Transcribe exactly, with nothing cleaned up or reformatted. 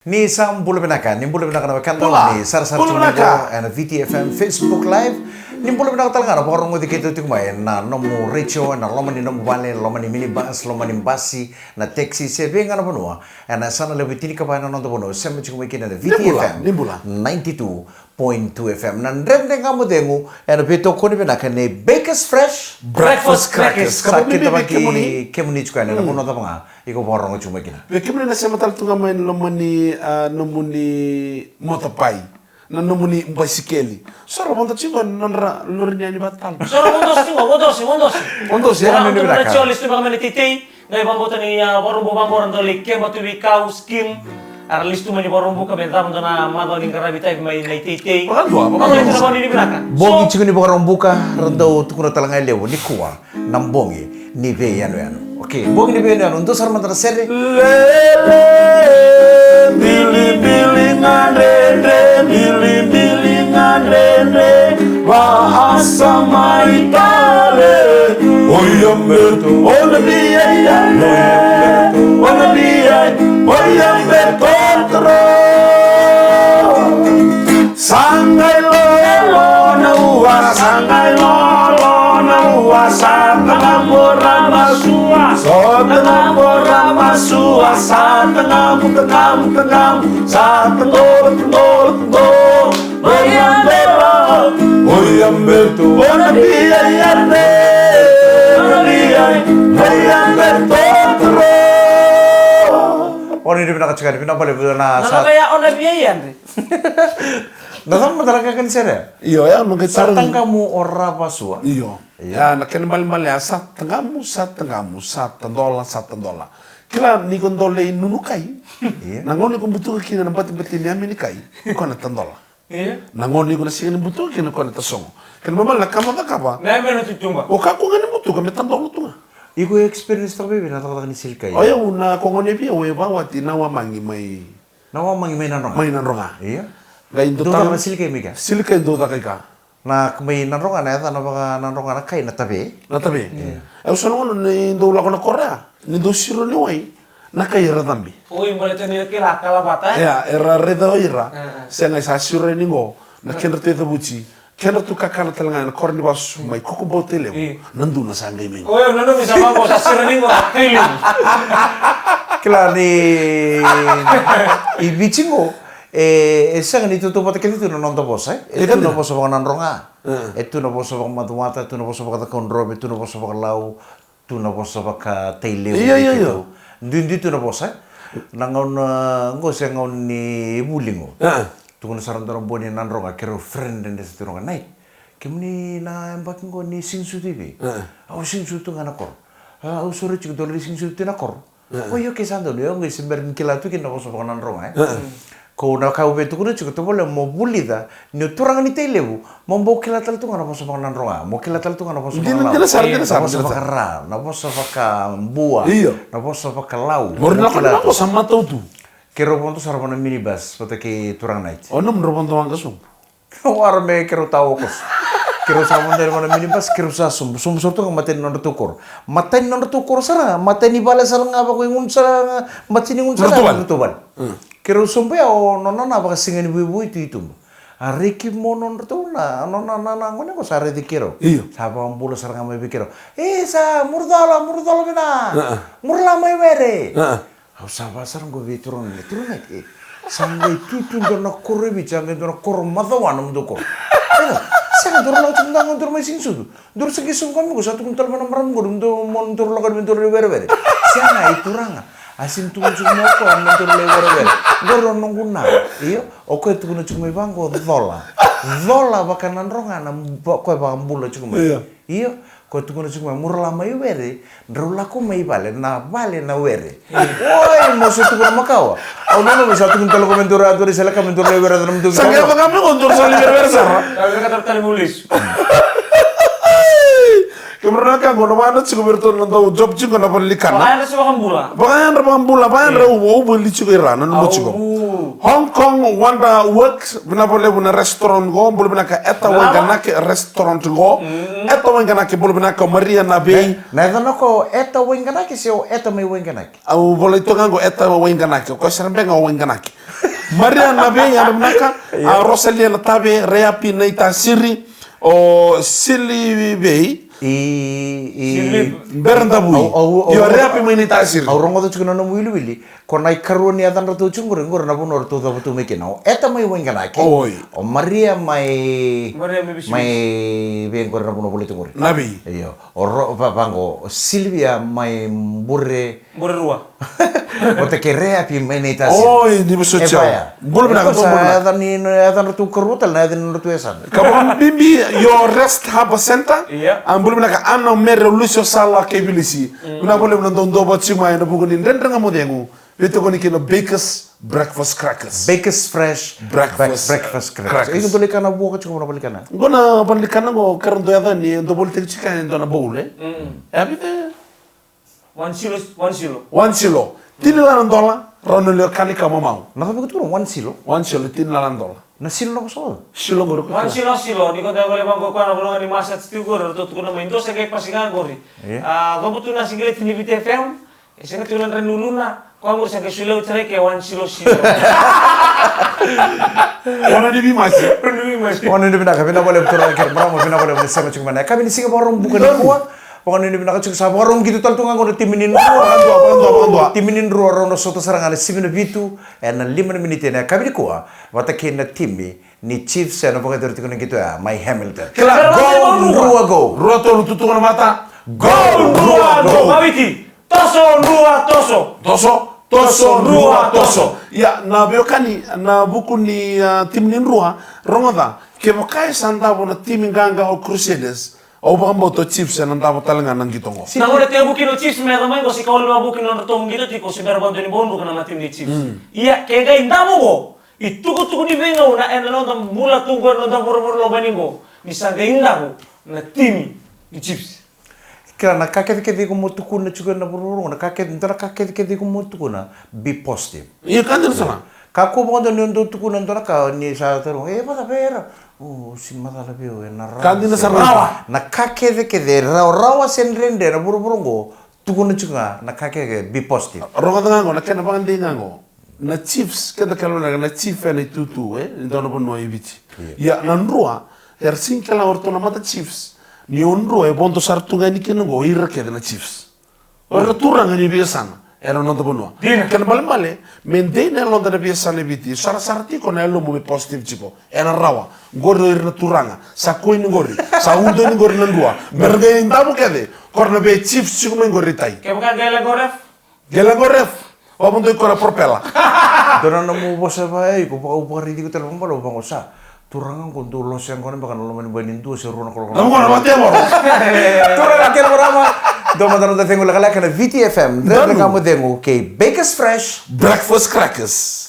Ni sa bula vinaka, ni bula vinaka na wekada. Bula. Ni sarasara tiko mai qo ena V T F M Facebook Live. Ni bula vinaka tale ga na vakarogoci keitou tiko mai ena nomu retio, ena loma ni nomu vale, loma ni minibus, loma ni basi, na taxi, se vei ga na vanua ena yasana levu e tinikava ena noda vanua, sema tiko mai kina na V T F M. Ni bula, ni bula. Ninety-two point two F M. Na Dredre Ga Mo Cegu ena veitokoni vinaka ni Bakers Fresh Breakfast Crackers. Sa kidavaki kemuni tiko yani ena vanua cava ga iko vakarogo tiko mai kina. Vei kemuni na sema tale tu ga mai na loma ni, ah, nomuni motopai, na nomuni basikeli. Soro vodo tiko na nodra lori ni yani vata tale. Soro vodo tiko, vodo tiko, vodo tiko. Vodo tiko. Ia, ni vinaka. Soro vodo tiko, vodo tiko. Qai vakabauta ni, ah, vakaraubuka vaqo, ra dau lai keba tu veikau, skim. Era lesu tu mai ni Vakaraubuka me cava dua na macawa ni qaravi tavi mai na iteitei. Vakadua, vakadua. Vakadua ni vinaka. Bogi tiko ni Vakaraubuka, ra dau tukuna tale ga e levu nikua na bogi ni veiyanuyanu. Okay, bogi ni veiyanuyanu, dua sara mada na sere. Lele, bilibili ga dredre, bilibili ga dredre. Vaasa mai tale. Oia Beto, o na via i ane. O na via i, oia Beto taro. Sa qai lolo na ua, sa qai lolo na ua, sa tagamu ra masua. Sa tagamu ra masua, sa tagamu, tagamu, tagamu, sa tagamu, tagamu, tagamu. Oia Beto, oia Beto, o na via i ane, o na via i, oia Beto taro. O ni vinaka tiko yani, vinaka vakalevu na sa. Na cava ya, o na via i ane? Na cava mada na kaka ni sere? Io, ya, na qai sa tagamu o ra masua. Io. Io. Ya, na kena balebale ya, sa tagamu, sa tagamu, sa tadola, sa tadola. Kila ni ko dau lai nunu kai. Io. Na gauna ko butuka kina na batibati ni yame ni kai, ko na tadola. Io. Na gauna iko na sega ni butuka kina, ko na tasogo. Kena balebale na ka mo cakava. Na yame na tutuba. O kakua ga ni butuka, me tadola tu ga. Iko experience taka vei na cakacaka ni silikai? O yau na ko gauna vei au e vakawati na wamagi mai. Na wamagi mai Nadroga. Mai Nadroga. Io. Qai dau caka na silikai mai kea? Silikai dau caka i ka. Na mai Nadroga na yacana vaka Nadroga na kai na tave. Na tave. Io. Au sa na gauna ni dau lako na koro ya. Ni dau siro ni wai, na kai era cabi. Oi, baleta ni kila kalavata, e? Ia, era raica o ira. E, e. Sega, sa siro yani qo na kedratou icavuti, kedratou kakana tale ga ena koro ni vasu mai Kukubau, Tailevu. Io. Na dua na sa qai mai qo. Oi, na nomu sa vaqo, sa siro yani qo, Tailevu. Kila ni i Viti qo, e, e sega ni tautauvata kece tu na noda vosa, e? E tu na vosa vakaNadroga. E. E tu na vosa vakaMacuata, e tu na vosa vakaCakaudrove, e tu na vosa vakaLau. Tu na vosa vakaTailevu. Io, io, io. Duidui tu na vosa, e? Na gauna qo se gauna ni vuli qo. A. Tukuna sara dua na boy ni Nadroga, keirau friend dredre sa tu, roga, nai. Kemuni na yabaki qo ni siganisucu i vei? A. Au siganisucu tu ga na koro. A, au sore tiko, dou lai siganisucu tu na koro. A. Oi, okay, sa donu, au qai se bera ni kila tu kina na vosa vakaNadroga, e? A. Ko na ka au via tukuna tiko, tovolea mo vulica ni o turaga ni Tailevu, mo bau kila tale tu ga na vosa vakaNadroga, mo kila tale tu ga na vosa vakaLau. Dina, dina sara, dina sara, na vosa vakaRa, na vosa vakaBua, io, na vosa vakaLau. Mo kila tu na vosa matau tu. Keirau vodo sara vaka na minibus vata kei turaga Nait. O nomudrau vodo waqa sobu? Wara me keirau tawa koso. Keirau sa vodo yani vaka na minibus, keirau sa sobu, sobu sara tu ga matai ni nodratou koro. Matai ni nodratou koro sara ga, matai ni vale sara ga, vaka i gunu sara ga, matai ni gunu sara ga, nodratou vale. Keirau sobu ya, o nona na vakasiga ni vuivui tu i tuba. A reki mo nodratou na, nona na, na gone qo sa raici keirau. Io. Sa vakabula sara ga mai vei keirau. E, sa, muru cola, muru cola vina. A. Muru la mai were. A. Au sa va sara qo vei turaga, turaga, e. Sa qai tu tu dua na koro e Viti, sa qai dua na koro macawa nomudou koro. Sega, sega, dou lako tiko, dou mai siganisucu. Dou sa qai sobu ga mai qo, sa tukuna tale vua na marama qo, dou mo, dou lako mai dou lai werewere. Sega, e turaga. A sega ni tukuna tiko mai o koya me dou lai werewere. Qori o noqu na. Io, o koya tukuna tiko mai vaqo cola. Cola vakaNadroga na, o koya vakabula tiko mai. Io. Io, koya tukuna tiko mai, muru la mai were, drau lako mai vale, na vale na were. Oi, mo se tukuna makawa. Au nanuma sa tukuna tale o koya me dou ra, dou ra, sa lako me dou lai were, dou ra, dou ra. Sa qai vaka me qo, dou ra sa lai were, were sara. Sa qai vaka tale mo lesu. Kemudou na wekaqu, na vakayadra tiko vei iratou na dau job tiko na valenikana. Vakayadra se vakabula? Vakayadra vakabula, vakayadra. Au, au voli tiko i ra, nanuma tiko. Hong Kong Wonder Works, vinaka vakalevu na restaurant qo, bula vinaka Eta Waiganake restaurant qo. Eta Waiganake, bula vinaka Maria Navei. Na yacana ko Eta Waiganake se o Eta mai Waiganake? Au volai toka qo Eta Waiganake, o koya sara beka o Waiganake. Maria Navei, yadra vinaka. A Rosalia Natave, Reapi Naitasiri, o Sili vei, i, i Sili vei. Bera Davui. Au, au, au, io, au, Reapi mai Naitasiri. Au rogoca tiko na nomu wiliwili. Ko na ikarua ni yacadratou tiko qori, qori na vanua ratou cavutu mai kina. O Eta mai Waiganake. Oi. O Maria mai, Maria mai Viti. Mai vei qori na vanua volai tiko qori. Navei. Io. O ro, va, vaqo, o Silvia mai Bure. Bure rua. Vata kei Reapi mai Naitasiri. Oi, ni vosoti au. Bula vinaka, bula vinaka. Yaca ni, yacadratou karua tale, na yaca ni nodratou yasana. Ka vakabibi, io, Rest Harbour Center. Ia. A bula vinaka Ana Mere Lucio Sala kei Vilisi. Vinaka vakalevu na dau dua vata tiko mai ena vuku ni Dredre Ga Mo Cegu. Veitokoni kina Bakers Breakfast Crackers. Bakers Fresh Breakfast, Breakfast Crackers. Crackers. Iko dau lai kana vuaka tiko na valenikana? Qo na valenikana qo, keirau dau yaca ni dau volitaki tiko e dua na bowl, e? Mm. E a vica? One silo, one silo. One silo. Tini na dola, rau na lewe kana ka mamau. Na cava iko tukuna one silo? One silo, tini na dola. Na silo na vosa oca? Silo qori. One silo, silo. Ni ko dau vale vaqo koya na vanua ni massage tiko qori, ratou tukuna mai dua sa qai pasi ga qori. Ia. A, cobo tu na siqeleti ni Viti F M, e sega tu na dra ni uluna, koya qori sa qai solia oti rai ke one silo, silo. Ona ni vimasi. Ona ni vimasi. Ona ni vinaka, vinaka vakalevu turaga kei na marama, vinaka vakalevu ni sema tiko mai na yakavi ni siga Vakaraubuka nikua. Vakanuinui vinaka tiko, sa vakarau qito tale tu ga qo na timi ni Drua. Vakadua, vakadua, vakadua. Timi ni Drua rau na sota sara ga na sivi na vitu ena lima na miniti ena yakavi nikua vata kei na timi ni Chiefs ena vakayacori tiko na qito ya mai Hamilton. Kila, go Drua go. Rua tolu, tutuka na mata. Go Drua go. Maviti, toso Drua toso. Toso, toso Drua toso. Ia, na veiwekani, na vuku ni, a, timi ni Drua, rogoca, kevaka e sa davo na timi qaqa o Crusaders, au vakabauta o Chiefs ena davo tale ga na qito qo. Na gone tekivu kina o Chiefs me yaco mai qo, se ka wale na vuku ni nodratou qito tiko, se bera vakadua ni bau druka na timi ni Chiefs. Mm. Ia, ke qai davo qo, itukutuku ni veigauna ena noda bula tu qo ena noda vuravura lomani qo, ni sa qai davo na timi ni Chiefs. Kila na ka kecekece iko mo tukuna tiko ena vuravura qo, na ka kece, dua na ka kecekece iko mo tukuna, be positive. Io, ka dina sara. Kakua vakadua ni o dau tukuna e dua na ka ni sa taroga, e, vata vei ira. O, si macala vei au, e na rawa. Ka dina sara. Rawa. Na ka kecekece, rawa, rawa se dredre na vuravura qo, tukuna tiko ga na ka kece, be positive. Rogoca ga qo, na kena vakadei ga qo. Na Chiefs, keda kila vinaka na Chief ena itutu, e, ni dua na vanua e Viti. Ia. Ia, na Drua, era sega ni kila o ratou na mata Chiefs. Ni o Drua e vodo sara tu ga yani kina qo, ira kece na Chiefs. O ira turaga ni veiyasana ena noda vanua. Dina. Kena balebale, me dei na yaloda na veiyasana e Viti, sarasara tiko na yalomu me positive tiko. Ena rawa. Qori o ira na turaga. Sa koi ni qori. Sa udo ni qori na Drua. Me ra qai davo kece. Qori na vei Chiefs tiko mai qori tai. Kevaka qai lai qo ref? Qai lai qo ref. Vakavodo iko na propela. Dua na nomu vosa vaya iko, vaka, au vakaraici iko tale vakabalavu vaqo sa. Turaga qo dau lose yaqona beka na loma ni bai ni dua se rua na kaloko. Na qo na late voro. Turaga kei na marama. Dua mada na noda cegu lekaleka na Viti F M. Dredre Ga Mo Cegu kei Bakers Fresh Breakfast Crackers.